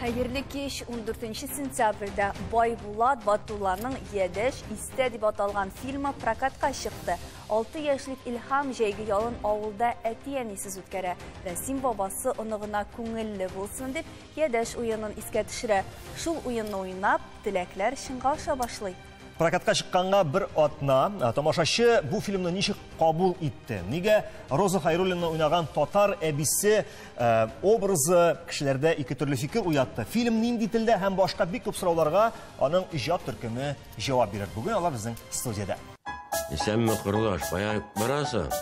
Хәерле кич, 14 сентябрьдә Байбулат Батулланың «Ядәш истә» дип аталган фильмы прокатка чыкты. 6 яшьлек Илһам җәйге ялын авылда әти-әнисез үткәрә. Рәсим бабасы оныгына күңелле булсын дип, Ядәш уенын искә төшерә. Шул уенны уйнап, теләкләр чынга аша башлый. Прокатка чыкканга бер атна. Тамашачы бу фильмны ничек кабул итте? Нигә Роза Хайруллина уйнаган татар әбисе образы кешеләрдә ике төрле фикер уятты? Фильм нинди телдә һәм башка бик күп сорауларга аның иҗат төркеме җавап бирер. Бүген алар безнең студиядә. Исәнме, кордаш, кая барасың?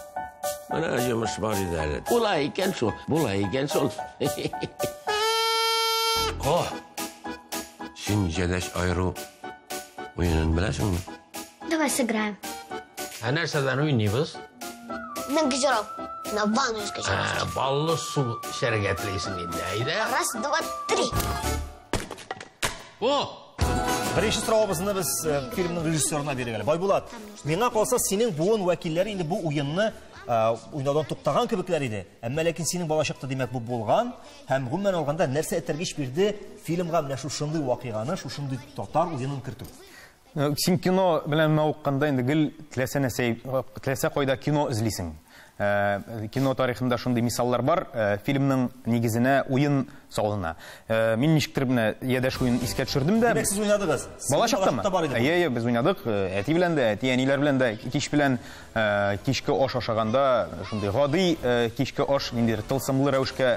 Менә йомыш бар иде әле. Була икән шул, була икән шул. О! Син җәдәш айыру уенын беләсеңме? Давай сыграем. Ә нәрсәдән уйныйбыз? На газировку. На ванну из газировки. Баллы су эчәргә телисең инде, әйдә. Раз, два, три. О! Беренче соравыбызны без фильмның режиссерына бирик әле. Байбулат, миңа калса, синең буын вәкилләре инде бу уенны уйнаудан туктаган кебекләр иде. Әмма ләкин синең балачакта, димәк, бу булган һәм гомумән алганда нәрсә этәргеч бирде фильмга менә шушындый вакыйганы, шушындый татар уенын кертү? Син кино белән мавыкканда инде гел теләсә нәрсә, теләсә кайда кино эзлисең. Кино тарихында шундый мисаллар бар, фильмның нигезенә уен салына. Мин ничектер менә Ядәш уен искә төшердем дә. Димәк, сез уйнадыгыз? Бала чактамы? Әйе, әйе, без уйнадык. Әти белән дә, әти-әниләр белән дә кич белән кичке аш ашаганда шундый гади кичке аш ниндидер тылсымлы рәвешкә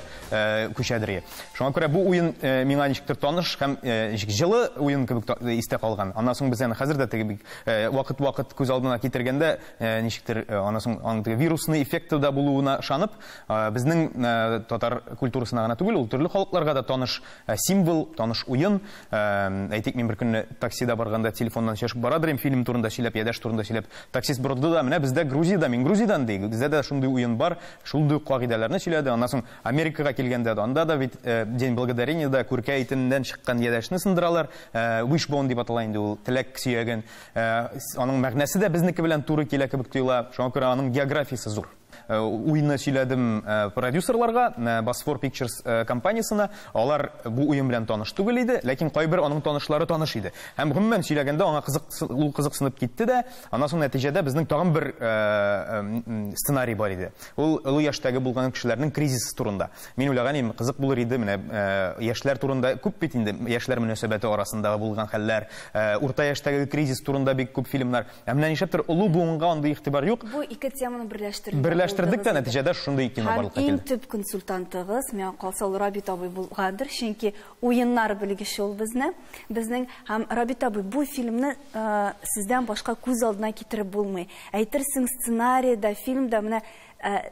күчәдер. Шуңа күрә бу уен миңа ничектер таныш һәм ничек җылы уен кебек истә калган. Аннан соң без аны хәзер дә теге бик вакыт-вакыт күз алдына китергәндә ничектер аннан соң аның теге вирусный эффекты да булуына ышанып, безнең татар культурасына гына түгел, ул төрле халыкларга да таныш символ, таныш уен. Әйтик, мин бер көнне таксида барганда телефоннан сөйләшеп барадыр идем, фильм турында сөйләп, Ядәш турында сөйләп. Таксист борылды да, менә бездә Грузиядә, мин Грузиядән ди, бездә дә шундый уен бар, шундый ук кагыйдәләрне сөйләде. Аннан соң Америкага килгәндә дә, анда да бит День благодарения да күркә итеннән чыккан Ядәшне сындыралар. Wishbone дип атала инде ул, теләк сөяген. Аның мәгънәсе дә безнеке белән туры килә кебек тоела. Шуңа күрә аның географиясе зур. Уйны сөйләдем продюсерларга, Bosphor Pictures компаниясенә. Алар бу уен белән таныш түгел иде, ләкин кайбер аның танышлары таныш иде. Һәм гомумән сөйләгәндә аңа кызык, ул кызыксынып китте дә, аннан соң нәтиҗәдә безнең тагын бер сценарий бар иде. Ул олы яшьтәге булган кешеләрнең кризисы турында. Мин уйлаган идем, кызык булыр иде, менә яшьләр турында күп бит инде, яшьләр мөнәсәбәте арасындагы булган хәлләр, урта яшьтәге кризис турында бик күп фильмнар. Ә менә нишләптер олы буынга андый игътибар юк. Бу ике теманы берләштердек. Берләштердек тә, нәтиҗәдә шундый кино барлыкка Һәм иң килде. төп консультантыгыз, миңа калса, ул Рабит абый булгандыр, чөнки уеннар белгече ул безне. Безнең һәм Рабит абый, бу фильмны сездән башка күз алдына китереп булмый. Әйтерсең, сценарийда, фильмда менә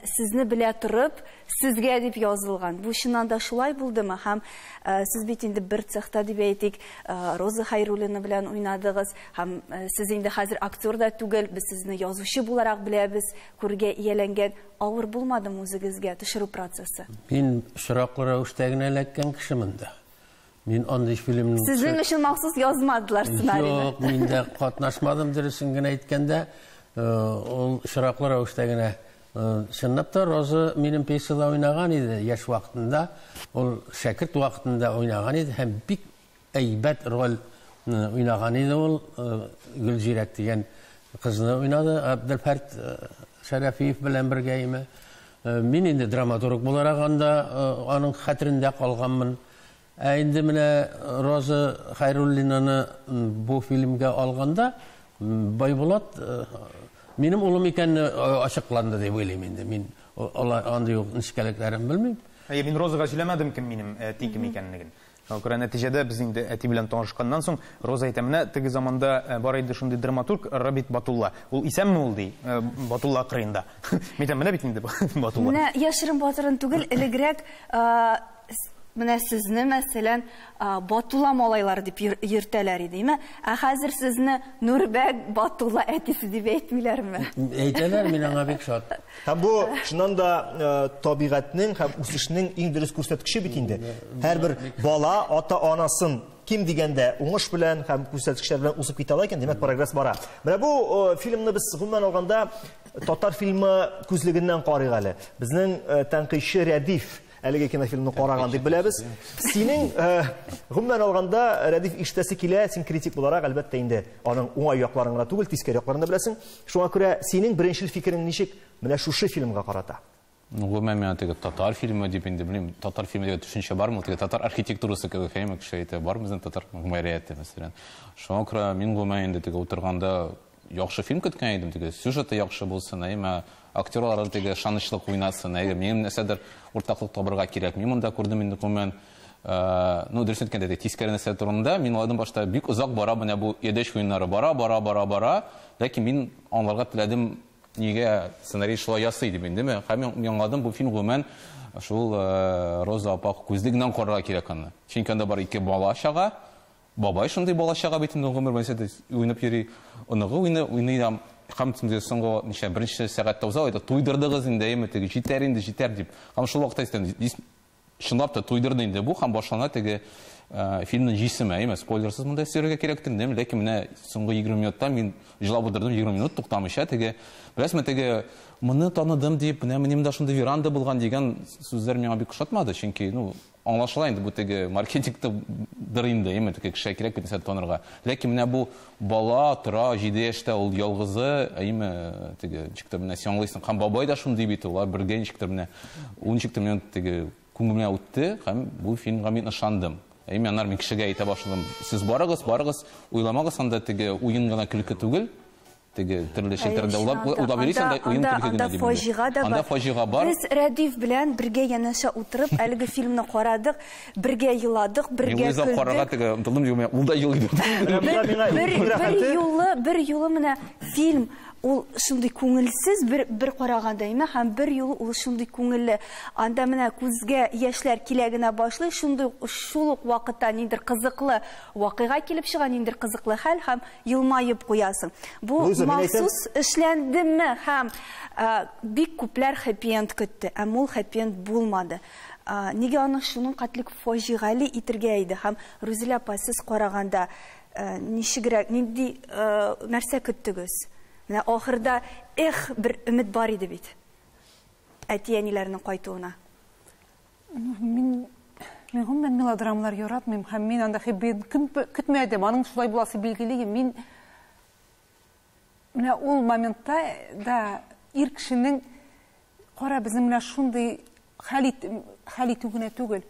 сезне белә торып, сезгә дип язылган. Бу чыннан да шулай булдымы? Һәм сез бит инде бер цехта дип әйтик, Роза Хайруллина белән уйнадыгыз. Һәм сез инде хәзер актер да түгел, без сезне язучы буларак беләбез, күргә ияләнгән. Авыр булмадымы үзегезгә төшерү процессы? Мин очраклы рәвештә генә эләккән кешемен дә. Мин андый фильмның Сезнең өчен махсус язмадылар сценарийны. Юк, мин дә катнашмадым, дөресен генә әйткәндә, ул очраклы рәвештә генә. Чынлап та Роза минем пьесада уйнаган иде яшь вакытында, ул шәкерт вакытында уйнаган иде һәм бик әйбәт роль уйнаган иде ул, Гөлзирәк дигән кызны уйнады Абделфәрт Шәрәфиев белән бергә име. Мин инде драматург буларак анда аның хәтерендә калганмын. Ә инде менә Роза Хайруллинаны бу фильмгә алганда Байбулат минем улым икәнне ачыкланды дип уйлыйм инде. Мин алар андый ук нечкәлекләрен белмим. Әйе, мин Розага сөйләмәдем кем минем әти кем икәнлеген. Шуңа күрә нәтиҗәдә без инде әти белән танышканнан соң Роза әйтә, менә теге заманда бар иде шундый драматург Рабит Батулла. Ул исәнме ул ди, Батулла кырыенда. Мин әйтәм, менә бит инде Батулла. Менә яшерен батырын түгел, элегрәк менә сезне, мәсәлән, Батулла малайлары дип йөртәләр иде, әйме? Ә хәзер сезне Нурбәк Батулла әтисе дип әйтмиләрме? Әйтәләр, мин аңа бик шат. Һәм бу чыннан да табигатьнең һәм үсешнең иң дөрес күрсәткече бит инде. Һәрбер бала ата-анасын ким дигәндә уңыш белән һәм күрсәткечләр белән узып китә ала икән, димәк, прогресс бара. Менә бу фильмны без гомумән алганда татар фильмы күзлегеннән карыйк әле. Безнең тәнкыйтьче Рәдиф әлеге кинофильмны караган дип беләбез. Синең, гомумән алганда, Рәдиф, ишетәсе килә, син критик буларак, әлбәттә инде, аның уңай якларын гына түгел, тискәре якларын да беләсең. Шуңа күрә синең беренчел фикерең ничек менә шушы фильмга карата? Ну, гомумән, миңа теге татар фильмы дип инде, белмим, татар фильмы дигән төшенчә бармы? Теге татар архитектурасы кебек, әйеме, кеше әйтә, бар безнең татар мэрияте, мәсәлән. Шуңа күрә мин гомумән инде теге утырганда яхшы фильм көткән идем, теге сюжеты яхшы булсын, әйеме, актерлары теге ышанычлы уйнасын, әйе, минем нәрсәдер уртаклык табырга кирәк. Мин монда күрдем инде гомумән, ну, дөрес әйткәндә, теге тискәре нәрсә турында, мин уйладым башта, бик озак бара менә бу Едеш уеннары, бара, бара, бара, бара, ләкин мин аңларга теләдем, нигә сценарий шулай ясый дип индеме? Һәм мин аңладым, бу фильм гомумән шул Роза апа күзлегеннән карарга кирәк аны. Чөнки анда бар ике бала чага, бабай шундый бала чага бит инде гомер буенча уйнап йөри, оныгы уйный, уйный да, һәм инде соңгы ничә, беренче сәгатьтә уза, әйтә, туйдырдыгыз инде, әйеме, теге җитәр инде, җитәр дип. Һәм шул вакытта инде чынлап та туйдырды инде бу, һәм башлана теге фильмның җисеме, әйеме, спойлерсыз монда сөйләргә кирәктер, дим, ләкин менә соңгы 20 минутта мин җылап утырдым, 20 минут туктамыйча, теге, беләсезме, теге, моны таныдым дип, менә минем дә шундый веранда булган дигән сүзләр миңа бик ошатмады, чөнки, ну, аңлашыла инде, бу теге маркетингтадыр инде, әйеме, теге кешегә кирәк бит нәрсә танырга. Ләкин менә бу бала тора 7 яшьтә, ул ялгызы, әйеме, теге, ничектер менә син аңлыйсың, һәм бабай да шундый бит, улар бергә ничектер менә, ул ничектер менә теге күңелемә үтте, һәм бу фильмга мин ышандым. Әйеме, аннары мин кешегә әйтә башладым, сез барыгыз, барыгыз, уйламагыз, анда теге уен гына көлке түгел, теге төрле челтәрдә уйлап йөрисең, анда уен көлке генә дип. Анда фаҗига да бар. Анда фаҗига бар. Без Рәдиф белән бергә янәшә утырып, әлеге фильмны карадык, бергә еладык, бергә Мин үзем карарга теге омтылдым, юк, ул да елый. Бер юлы менә фильм ул шундый күңелсез бер караганда, әйме, һәм бер юлы ул шундый күңелле. Анда менә күзгә яшьләр килә генә башлый, шундый шул ук вакытта ниндидер кызыклы вакыйга килеп чыга, ниндидер кызыклы хәл һәм елмаеп куясың. Бу махсус эшләндеме һәм бик күпләр хэппи-энд көтте, әмма ул хэппи-энд булмады. Нигә аны шуның катлек фаҗигале итергә иде? Һәм Рузилә апа, сез караганда ничегрәк, нинди нәрсә көттегез? Менә ахырда, эх, бер өмет бар иде бит. Әти-әниләрнең кайтуына. Мин гомумән мелодрамалар яратмыйм һәм мин анда хэппи-энд көтмәдем. Аның шулай буласы билгеле. Мин менә ул моментта да ир кешенең кара безнең менә шундый хәл итү генә түгел.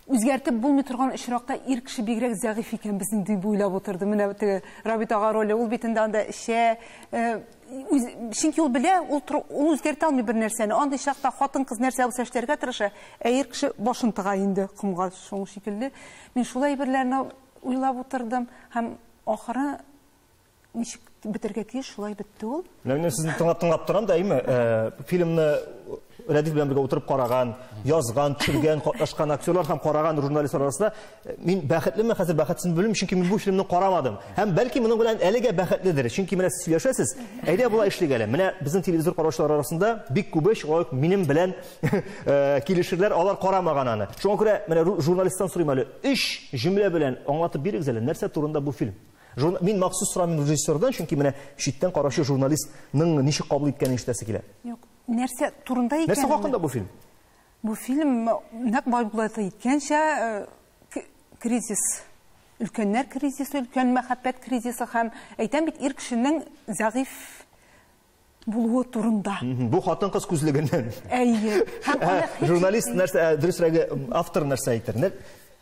Үзгәртеп булмый торган очракта ир кеше бигрәк зәгыйфь икән безнең дип уйлап утырды. Менә теге Рабит ага роле, ул бит инде анда эчә, чөнки ул белә, ул үзгәртә алмый бер нәрсәне. Андый чакта хатын-кыз нәрсә булса эшләргә тырыша, ә ир кеше башын тыга инде комга, шуның шикелле. Мин шулай әйберләрне уйлап утырдым һәм ахыры ничек бетергә тиеш, шулай бетте ул. Менә мин сезне тыңлап торам да, әйме, фильмны Рәдиф белән бергә утырып караган, язган, төшергән, катнашкан актерлар һәм караган журналистлар арасында мин бәхетлеме, хәзер бәхетсезме белмим, чөнки мин бу фильмны карамадым. Һәм бәлки моның белән әлегә бәхетледер, чөнки менә сез сөйләшәсез, әйдә болай эшлик әле. Менә безнең телевизор караучылар арасында бик күбе шулай ук минем белән килешерләр, алар карамаган аны. Шуңа күрә менә журналисттан сорыйм әле, 3 җөмлә белән аңлатып бирегез әле, нәрсә турында бу фильм? Мин махсус сорамыйм режиссердан, чөнки менә читтән караучы журналистның ничек кабул иткәнен ишетәсе килә. Юк, нәрсә турында икән? Нәрсә хакында бу фильм? Бу фильм нәкъ Байбулат әйткәнчә, кризис, өлкәннәр кризисы, өлкән мәхәббәт кризисы һәм әйтәм бит, ир кешенең зәгыйфь булуы турында. Бу хатын-кыз күзлегеннән. Әйе. Һәм аны һич Журналист нәрсә, дөресрәге, автор нәрсә әйтер?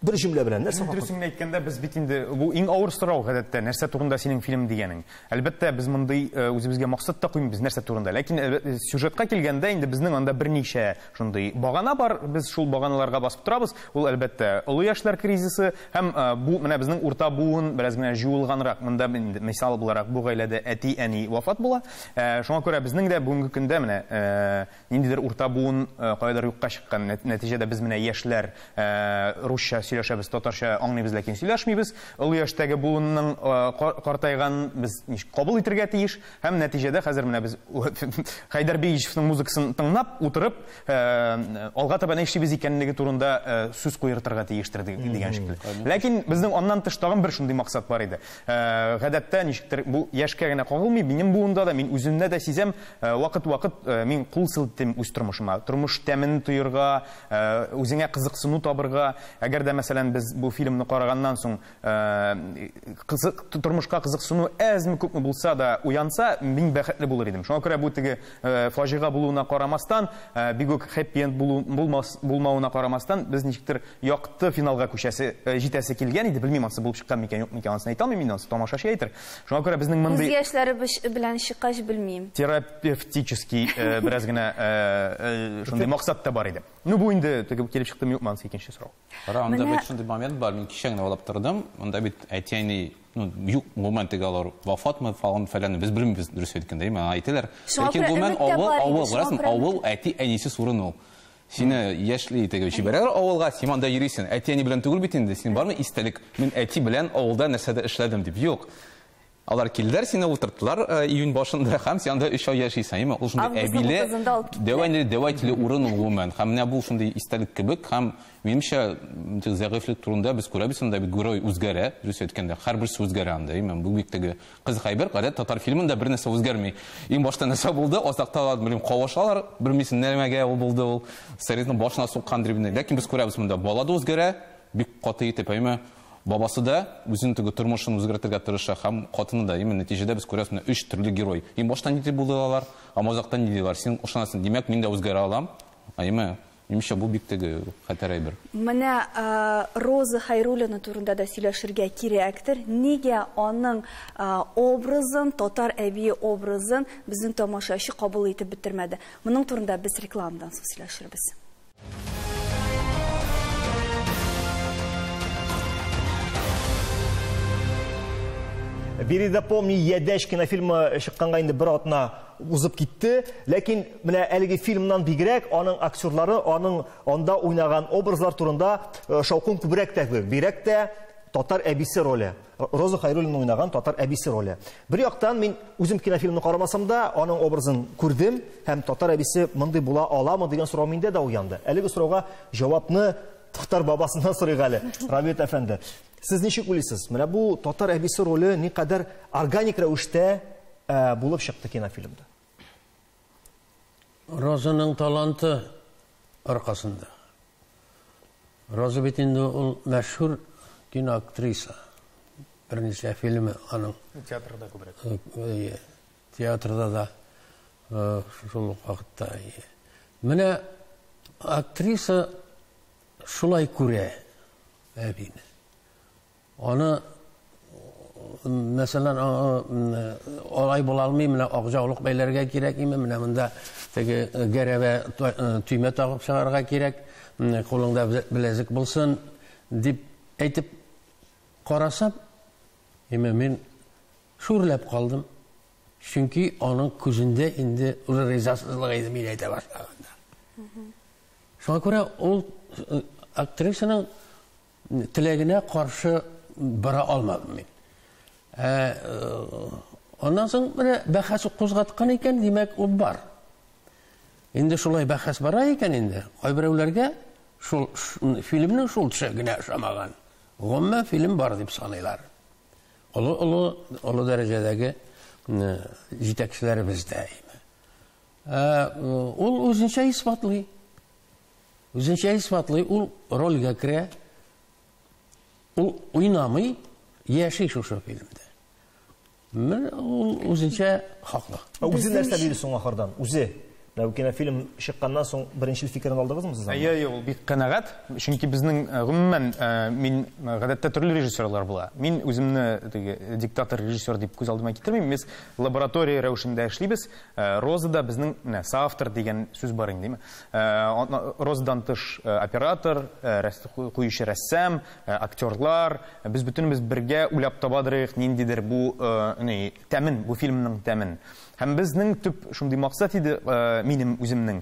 Бер җөмлә белән нәрсә хакында? Дөресен әйткәндә, без бит инде бу иң авыр сорау гадәттә, нәрсә турында синең фильм дигәнең. Әлбәттә, без мондый үзебезгә максат та куймыйбыз нәрсә турында. Ләкин сюжетка килгәндә инде безнең анда берничә шундый багана бар, без шул баганаларга басып торабыз. Ул әлбәттә олы яшьләр кризисы һәм бу менә безнең урта буын бераз генә җуылганрак. Монда инде мисал буларак бу гаиләдә әти-әни вафат була. Шуңа күрә безнең дә бүгенге көндә менә ниндидер урта буын кайдыр юкка чыккан. Нәтиҗәдә без менә яшьләр русча сөйләшәбез, татарча аңлыйбыз, ләкин сөйләшмибез. Олы яшьтәге буынның картайганын без ничек кабул итәргә тиеш. Һәм нәтиҗәдә хәзер менә без Хәйдәр Бигичевның музыкасын тыңлап, утырып, алга таба ни эшлибез икәнлеге турында сүз куертырга тиештер дигән шикелле. Ләкин безнең аннан тыш тагын бер шундый максат бар иде. Гадәттә ничектер бу яшькә генә кагылмый, минем буында да, мин үземдә дә сизәм, вакыт-вакыт мин кул селтим үз тормышыма. Тормыш тәмен тоерга, үзеңә кызыксыну табырга. Әгәр дә, мәсәлән, без бу фильмны караганнан соң кызык тормышка кызыксыну әзме күпме булса да уянса, мин бәхетле булыр идем. Шуңа күрә бу теге фаҗига булуына карамастан, бик үк хэппи-энд булмавына карамастан, без ничектер якты финалга күчәсе, җитәсе килгән иде. Белмим, анысы булып чыккан микән, юк микән, анысын әйтә алмыйм инде, анысы тамашачы әйтер. Шуңа күрә безнең мондый Күз яшьләре белән чыккач, белмим. Терапевтический бераз генә шундый максат та бар иде. Ну, бу инде теге килеп чыктымы, юкмы, анысы икенче сорау. Кара, анда бит шундый момент бар, мин кичә генә уйлап тордым. Монда бит әти-әни, ну, юк, гомумән теге алар вафатмы, фалан, фәлән, без белмибез, дөрес әйткәндә, әйме, әйтәләр. Шуңа Ләкин күрә гомумән өмет тә авыл, бар иде, авыл, шуңа беләсең, күрә авыл әти-әнисез урын ул. Сине яшьли теге җибәрәләр авылга, син анда йөрисең. Әти-әни белән түгел бит инде, син бармы истәлек, мин әти белән авылда нәрсәдә эшләдем дип. Юк. Алар килделәр, сине утырттылар июнь башында һәм син анда 3 ай яшисең, әйме? Ул шундый Августның әбиле, утызында алып киттеләр. дәвәйле, дәвәйтеле урын ул гомумән. Һәм менә бу шундый истәлек кебек, һәм минемчә, зәгыйфьлек турында без күрәбез, анда бит герой үзгәрә, дөрес әйткәндә, һәрберсе үзгәрә анда, әйме? Бу бик теге кызык әйбер, гадәт татар фильмында бер нәрсә үзгәрми. Иң башта нәрсә булды, азакта алар, белмим, кавышалар, белмисең нәрмәгә ул булды ул, Саризның башына суккан дип. Ләкин без күрәбез монда бала да үзгәрә, бик каты итеп, әйме? Бабасы да үзенең теге тормышын үзгәртергә тырыша һәм хатыны да, именно нәтиҗәдә без күрәбез менә өч төрле герой. Иң башта нинди булды алар, һәм азакта нинди алар. Син ышанасың, димәк, мин дә үзгәрә алам. Әйме, минемчә, бу бик теге хәтәр әйбер. Менә Роза Хайруллина турында да сөйләшергә кирәктер. Нигә аның образын, татар әбие образын безнең тамашачы кабул итеп бетермәде? Моның турында без рекламадан соң сөйләшербез. Бери да помни, Ядәч кинофильмы чыкканга инде бер атна узып китте. Ләкин менә әлеге фильмнан бигрәк аның актерлары, аның анда уйнаган образлар турында шаукым күбрәк тә күп. Бигрәк тә татар әбисе роле. Роза Хайруллина уйнаган татар әбисе роле. Бер яктан мин үзем кинофильмны карамасам да, аның образын күрдем һәм татар әбисе мондый була аламы дигән сорау миндә дә уянды. Әлеге сорауга җавапны татар бабасыннан сорыйк әле, Рабит әфәнде. Сез ничек уйлыйсыз? Менә бу татар әбисе роле никадәр органик рәвештә булып чыкты кинофильмда? Розаның таланты аркасында. Роза бит инде ул мәшһүр киноактриса. Берничә фильмы аның. Театрда күбрәк. Театрда да шул ук вакытта. Менә актриса шулай күрә әбине. Аны, мәсәлән, алай була алмый, менә ак яулык бәйләргә кирәк име, менә монда теге гәрәбә төймә тагып чыгарга кирәк, кулыңда беләзек булсын дип әйтеп карасам, име мин шүрләп калдым. Чөнки аның күзендә инде уже ризасызлык иде мин әйтә башлаганда. Шуңа күрә ул актрисаның теләгенә каршы бара алмадым мин. Аннан соң менә бәхәс кузгаткан икән, димәк, ул бар. Инде шулай бәхәс бара икән инде, кайберәүләргә шул фильмның шул төше генә ошамаган. Гомумән фильм бар дип саныйлар. Олы дәрәҗәдәге җитәкчеләребез дә. Ул үзенчә исбатлый. Үзенчә исбатлый, ул рольгә керә. Ул уйнамый, яши шушы фильмда. Менә ул үзенчә хаклы. Ә үзе нәрсә диде соң ахырдан? Үзе. Менә бу кинофильм чыкканнан соң беренчел фикерен алдыгызмы сез? Әйе, әйе, ул бик канәгать. Чөнки безнең, гомумән, мин гадәттә төрле режиссерлар була. Мин үземне теге диктатор режиссер дип күз алдыма китермим. Без лаборатория рәвешендә эшлибез. Роза да безнең, менә, соавтор дигән сүз бар инде, димме? Розадан тыш оператор, куючы рәссам, актерлар, без бөтенебез бергә уйлап табадырык ниндидер бу, ни, тәмен, бу фильмның тәмен. Һәм безнең төп шундый максат иде, минем үземнең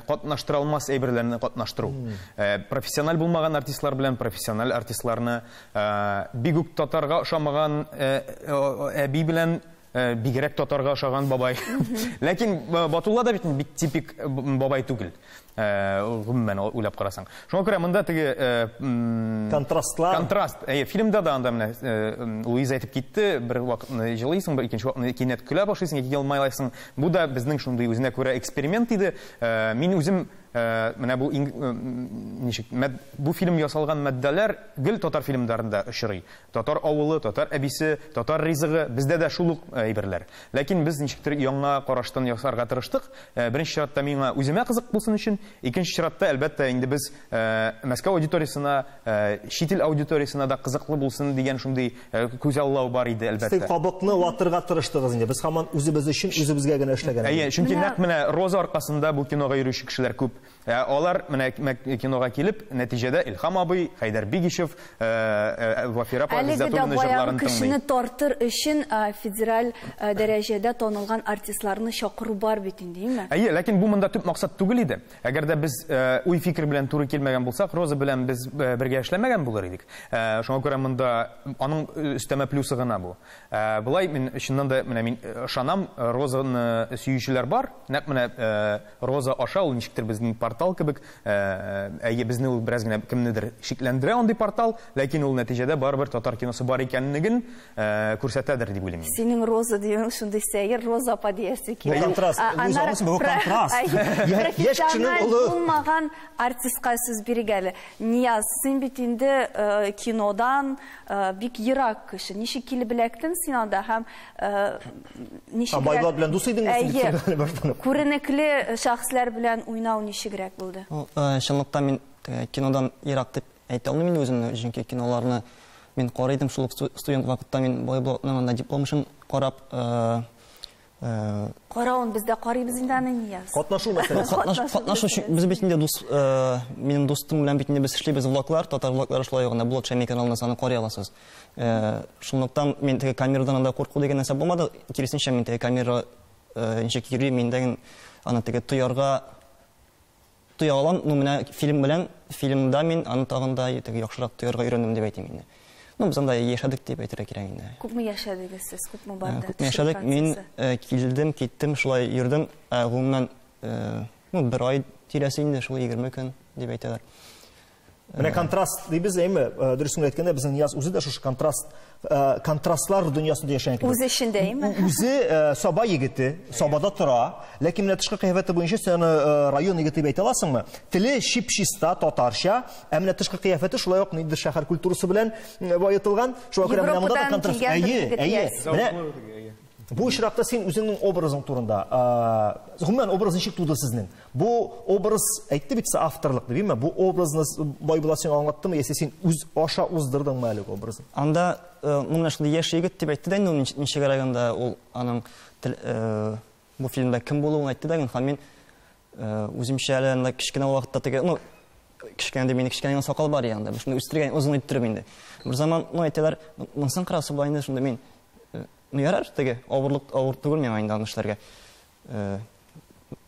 катнаштыра алмас әйберләрне катнаштыру. Профессиональ булмаган артистлар белән профессиональ артистларны, бик үк татарга ошамаган әби белән бигрәк татарга ошаган бабай. Ләкин Батулла да бит бик типик бабай түгел. Гомумән уйлап карасаң. Шуңа күрә монда теге контрастлар. Контраст. Фильмда да анда менә Луиза әйтеп китте, бер вакытны җылыйсың, бер икенче вакытны кинәт көлә башлыйсың, яки елмайлайсың. Бу да безнең шундый үзенә күрә эксперимент иде. Мин үзем менә бу ничек бу фильм ясалган матдәләр гел татар фильмнарында очрый. Татар авылы, татар әбисе, татар ризыгы, бездә дә шул ук әйберләр. Ләкин без ничектер яңа караштан ясарга тырыштык. Беренче чиратта миңа үземә кызык булсын өчен, икенче чиратта әлбәттә инде без Мәскәү аудиториясенә, чит ил аудиториясенә дә кызыклы булсын дигән шундый күзаллау бар иде әлбәттә. Сез кабыкны ватырга тырыштыгыз инде. Без һаман үзебез өчен үзебезгә генә эшләгән. Әйе, чөнки нәкъ менә Роза аркасында бу кинога йөрүче кешеләр күп. Алар менә кинога килеп, нәтиҗәдә Илһам абый, Хәйдәр Бигичев, Вафира апа Гыйззәтуллина җырларын тыңлый. Кешене тартыр өчен федераль дәрәҗәдә танылган артистларны чакыру бар бит инде, әйеме? Әйе, ләкин бу монда төп максат түгел иде. Әгәр дә без уй-фикер белән туры килмәгән булсак, Роза белән без бергә эшләмәгән булыр идек. Шуңа күрә монда аның өстәмә плюсы гына бу. Болай мин чыннан да менә мин ышанам, Розаны сөючеләр бар. Нәкъ менә Роза аша ул ничектер безнең портал кебек, әйе, безне ул бераз генә кемнедер шикләндерә андый портал, ләкин ул нәтиҗәдә барыбер татар киносы бар икәнлеген күрсәтәдер дип уйлыйм. Синең Роза дигән шундый сәер Роза апа диясе килә. Бу контраст, бу контраст. Профессиональ булмаган артистка сүз бирик әле. Нияз, син бит инде кинодан бик ерак кеше. Ничек килеп эләктең син анда һәм ничек? Байлар белән дус идеңме син? Күренекле шәхесләр белән уйнау ничегрәк булды? Чынлыкта мин кинодан ерак дип әйтә алмыйм инде үземне, чөнки киноларны мин карый идем, шул ук студент вакытта мин Байбулатның анда диплом эшен карап. Каравын без дә карыйбыз инде аны, Нияз. Катнашу мәсьәләсе. Катнашу без бит инде дус, минем дустым белән бит инде без эшлибез влоглар, татар влоглары шулай ук анда Булат Шәйми каналында саны карый аласыз. Шунлыктан мин теге камерадан анда курку дигән нәрсә булмады. Киресенчә, мин теге камера ничек йөри, мин дә аны теге тоярга тоя алам. Ну, менә фильм белән, фильмда мин аны тагын да теге яхшырак тоярга өйрәндем дип әйтим инде. Ну, без анда яшәдек дип әйтергә кирәк инде. Күпме яшәдегез сез? Күпме барды? Күпме яшәдек? Мин килдем, киттем, шулай йөрдем. Гомумән, ну, бер ай тирәсе инде, шул 20 көн дип әйтәләр. Менә контраст дибез, әйме? Дөресен әйткәндә, безнең Нияз үзе дә шушы контраст, контрастлар дөньясында яшәгән кебек. Үзе эчендә, әйме? Үзе Саба егете, Сабада тора, ләкин менә тышкы кыяфәте буенча син аны район егете дип әйтә аласыңмы? Теле чип-чиста татарча, ә менә тышкы кыяфәте шулай ук ниндидер шәһәр культурасы белән баетылган. Шуңа күрә менә монда да контраст. Әйе, әйе. Менә бу очракта син үзеңнең образың турында, гомумән образ ничек туды сезнең? Бу образ әйтте бит авторлык дип, әйме? Бу образны Байбулат сиңа аңлаттымы, яисә син үз аша уздырдыңмы әлеге образны? Анда, ну, менә шундый яшь егет дип әйтте дә инде ул, ничегрәк анда ул аның бу фильмда кем булуын әйтте дә, һәм мин үземчә әле анда кечкенә вакытта теге, ну, кечкенә дип, мине кечкенә генә сакал бар янында, шуны үстергән, озын иттереп инде. Бер заман, ну, әйтәләр, монысын карасы була инде, шунда мин, ну, ярар, теге, авырлык, авыр түгел миңа инде аны эшләргә.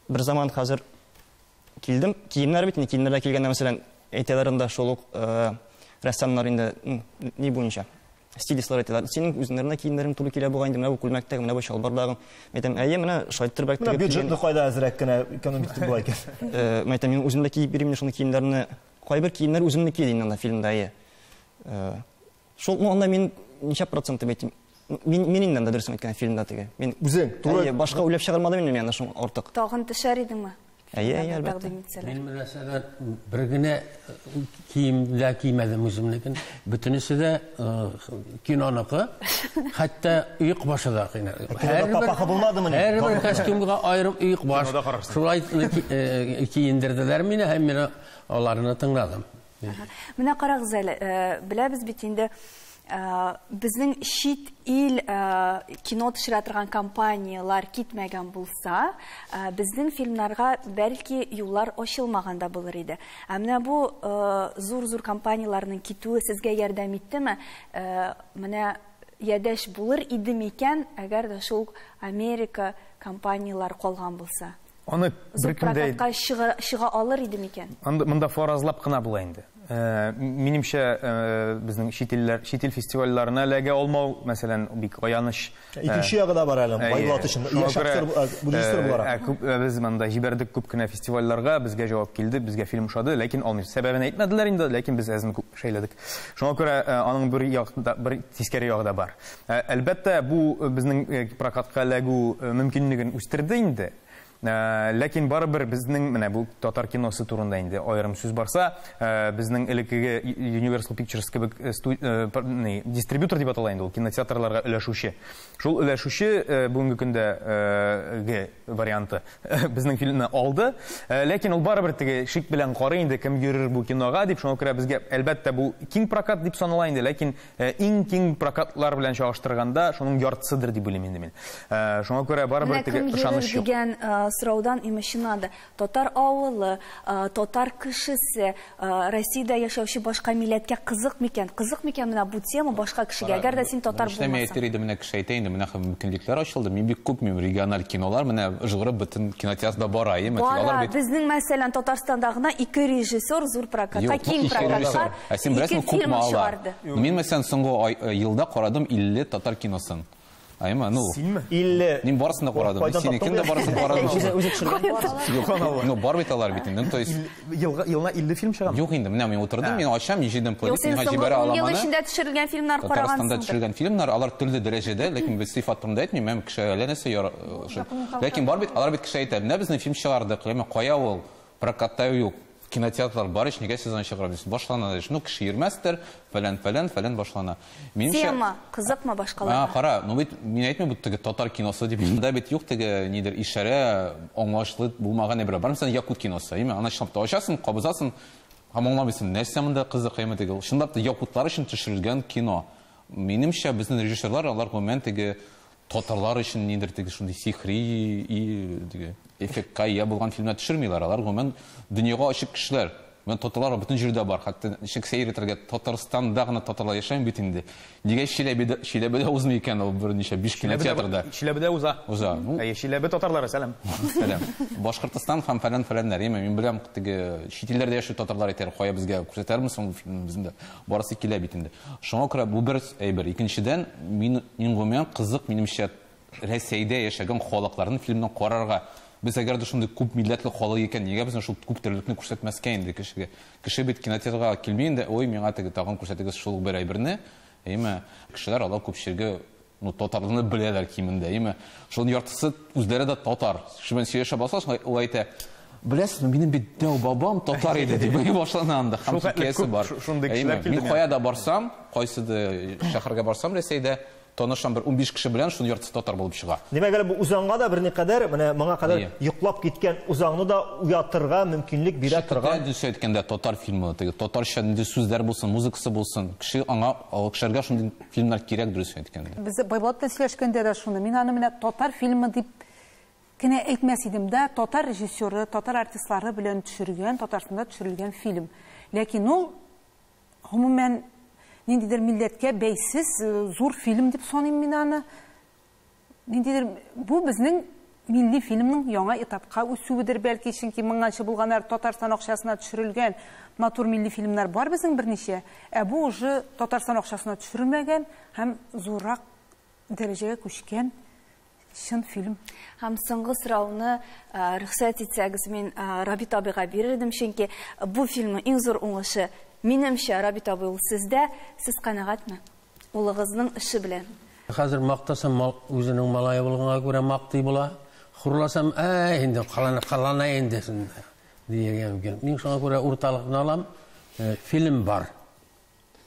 Бер заман хәзер килдем, киемнәр бит инде, киемнәргә килгәндә, мәсәлән, әйтәләр анда шул ук рәссамнар инде, ни буенча, стилистлар әйтәләр, синең үзеңнәренә киемнәрең туры килә бугай инде, менә бу күлмәктәге, менә бу чалбардагы. Әйтәм, әйе, менә шулай иттереп Менә әйтеп бюджетны кайда әзрәк кенә экономик итеп була икән. Мен әйтәм, мин үзем дә киеп йөрим инде шуны киемнәрне. Кайбер киемнәр үземнеке инде анда фильмда, әйе. Шул, ну, анда мин ничә процент дип әйтим? Мин инде анда дөресен әйткән фильмда теге. Мин үзең туры Әйе, башка уйлап чыгармадым инде мин анда шуның артык. Тагын төшәр идеңме? Әйе, әйе, әлбәттә. Мин мәсәлән бер генә кием дә кимәдем үземнекен. Бөтенесе дә киноныкы. Хәтта оек башы да кыйна. Кинода папаха булмадымы ни? Һәрбер костюмга аерым оек баш. Шулай киендерделәр мине һәм мин аларны тыңладым. Менә карагыз әле, беләбез бит инде, безнең чит ил кино төшерә торган компанияләр китмәгән булса, безнең фильмнарга бәлки юллар ачылмаган да булыр иде. Ә менә бу зур-зур компанияләрнең китүе сезгә ярдәм иттеме? Менә ядәш булыр иде микән, әгәр дә шул Америка компанияләр калган булса? Аны Зур беркем дә прокатка чыга алыр иде микән? Монда фаразлап кына була инде. Минемчә, безнең чит илләр, чит ил фестивальләренә эләгә алмау, мәсәлән, бик аяныч. Икенче ягы да бар әле, Байбулат өчен. Яшь актер, режиссер буларак. Без монда җибәрдек күп кенә фестивальләргә, безгә җавап килде, безгә фильм ошады, ләкин алмыйбыз. Сәбәбен әйтмәделәр инде, ләкин без әзме күп шәйләдек. Шуңа күрә аның бер як да, бер тискәре ягы да бар. Әлбәттә, бу безнең прокатка эләгү мөмкинлеген үстерде инде. Ләкин барыбер безнең менә бу татар киносы турында инде аерым сүз барса, безнең элеккеге Universal Pictures кебек дистрибьютор дип атала инде ул, кинотеатрларга өләшүче. Шул өләшүче бүгенге көндә ге варианты безнең фильмны алды. Ләкин ул барыбер теге шик белән карый инде, кем йөрер бу кинога дип, шуңа күрә безгә әлбәттә бу киң прокат дип санала инде, ләкин иң киң прокатлар белән чагыштырганда шуның яртысыдыр дип уйлыйм инде мин. Шуңа күрә барыбер теге ышаныч юк. Дигән сораудан имешенады. Татар авылы, татар кешесе, Россиядә яшәүче башка милләткә кызык микән? Кызык микән менә бу тема башка кешегә? Әгәр дә син татар булмасаң. Әйтер иде, менә кеше әйтә инде, менә мөмкинлекләр ачылды. Мин бик күп мин региональ кинолар, менә ыжгырып бөтен кинотеатрда бара, әйеме? Бара. Безнең, мәсәлән, Татарстанда гына 2 режиссер зур прокатка, киң прокатка. Ә син беләсеңме, күпме алар? Мин, мәсәлән, соңгы елда карадым 50 татар киносын. Әйеме? Ну, синме? 50. Мин барысын да карадым. Синекен дә барысын карадым. Үзе төшергән. Ну, бар бит алар бит инде. То есть елына 50 фильм чыгамы? Юк инде, менә мин утырдым, мин ачам, мин җыйдым плейлист, миңа җибәрә алам аны. Ел эчендә төшерелгән фильмнар карагансың. Татарстанда төшерелгән фильмнар, алар төрле дәрәҗәдә, ләкин без сыйфат турында әйтмим, мен кеше әллә нәрсә. Ләкин бар бит, алар бит кеше әйтә, менә безнең фильм чыгардык, әмма кая ул? Прокатта юк. Кинотеатрлар бар ич, нигә сезон чыгарабыз? Башлана, ну, кеше йөрмәстер, фәлән, фәлән, фәлән башлана. Тема кызыкмы башкаларга? Кара, ну бит мин әйтмим, бу теге татар киносы дип. Монда бит юк теге нидер ишарә, аңлаешлы булмаган әйбер. Бар, мәсәлән, якут киносы, әйме? Аны чынлап та ачасың, кабызасың, һәм аңламыйсың, нәрсә монда кызык, әйме теге. Чынлап та якутлар өчен төшерелгән кино. Минемчә, безнең режиссерлар, алар гомумән теге татарлар өчен нидер теге шундый сихри и теге эффектка ия булган фильмнар төшермиләр. Алар гомумән дөньяга ачык кешеләр. Мен татарлар бөтен җирдә бар. Хәтта ничек сәер итәргә, Татарстанда гына татарлар яшәми бит инде. Нигә Чиләбедә узмый икән ул берничә 5 кинотеатрда? Чиләбедә уза. Уза. Әйе, Чиләбе татарлары, сәлам. Сәлам. Башкортстан һәм фәлән-фәләннәр, әйме, мин беләм, теге чит илләрдә яшәүче татарлар әйтәр, кая безгә күрсәтәрме соң бу фильмны, безнең дә барысы килә бит инде. Шуңа күрә бу бер әйбер. Икенчедән, мин гомумән кызык, минемчә, Рәсәйдә яшәгән халыкларның фильмын карарга. Без әгәр дә шундый күп милләтле халык икән, нигә безне шул күп төрлелекне күрсәтмәскә инде кешегә? Кеше бит кинотеатрга килми инде, ой, миңа теге тагын күрсәтегез шул бер әйберне. Әйме, кешеләр алар күпчелеге, ну, татарларны беләләр кимендә, әйме. Шуның яртысы үзләре дә татар. Кеше белән сөйләшә башласаң, ул әйтә, беләсезме, минем бит дәү бабам татар иде дип башлана анда. Һәм хикәясе бар. Мин кая да барсам, кайсы шәһәргә барсам Рәсәйдә, танышам бер 15 кеше белән, шуның яртысы татар булып чыга. Димәк, әле бу Узанга да берникадәр, менә моңа кадәр йоклап киткән Узанны да уятырга мөмкинлек бирә торган. Дөрес әйткәндә, татар фильмы, теге татарча нинди сүзләр булсын, музыкасы булсын, кеше аңа, кешеләргә шундый фильмнар кирәк, дөрес әйткәндә. Без Байбулат белән сөйләшкәндә дә шуны, мин аны менә татар фильмы дип кенә әйтмәс идем дә, татар режиссеры, татар артистлары белән төшергән, Татарстанда төшерелгән фильм. Ләкин ул гомумән ниндидер милләткә бәйсез зур фильм дип саныйм мин аны. Ниндидер бу безнең милли фильмның яңа этапка үсүедер бәлки, чөнки моңганчы булганнар Татарстан акчасына төшерелгән матур милли фильмнар бар безнең берничә, ә бу уже Татарстан акчасына төшерелмәгән һәм зуррак дәрәҗәгә күчкән чын фильм. Һәм соңгы сорауны рөхсәт итсәгез, мин Рабит абыйга бирер идем, чөнки бу фильмның иң зур уңышы, минемчә, Рабит абый, ул сездә. Сез канәгатьме улыгызның эше белән? Хәзер мактасам, үзенең малае булганга күрә мактый була. Хурласам, инде калана инде дияргә мөмкин. Мин шуңа күрә урталыкны алам. Фильм бар.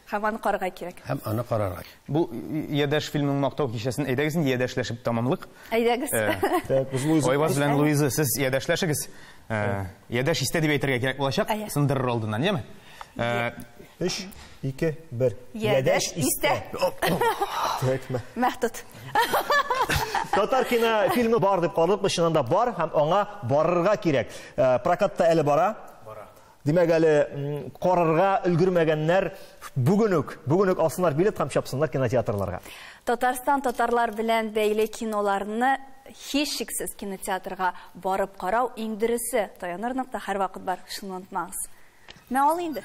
Һәм аны карарга кирәк. Һәм аны карарга. Бу Ядәш фильмының мактау кичәсен әйдәгез инде ядәшләшеп тамамлык. Әйдәгез. Айваз белән Луиза, сез ядәшләшегез. Ядәш истә дип әйтергә кирәк булачак, сындырыр алдыннан, яме? 3, 2, 1. Ядәш истә. Мәхтүт. Татар кино фильмы бар дип карадык, чыннан да бар һәм аңа барырга кирәк. Прокатта әле бара. Димәк, әле карарга өлгермәгәннәр бүген үк, бүген үк алсыннар билет һәм чапсыннар кинотеатрларга. Татарстан татарлар белән бәйле киноларны һичшиксез кинотеатрга барып карау иң дөресе. Таяныр нокта һәрвакыт бар, шуны онытмагыз. Мә ал инде.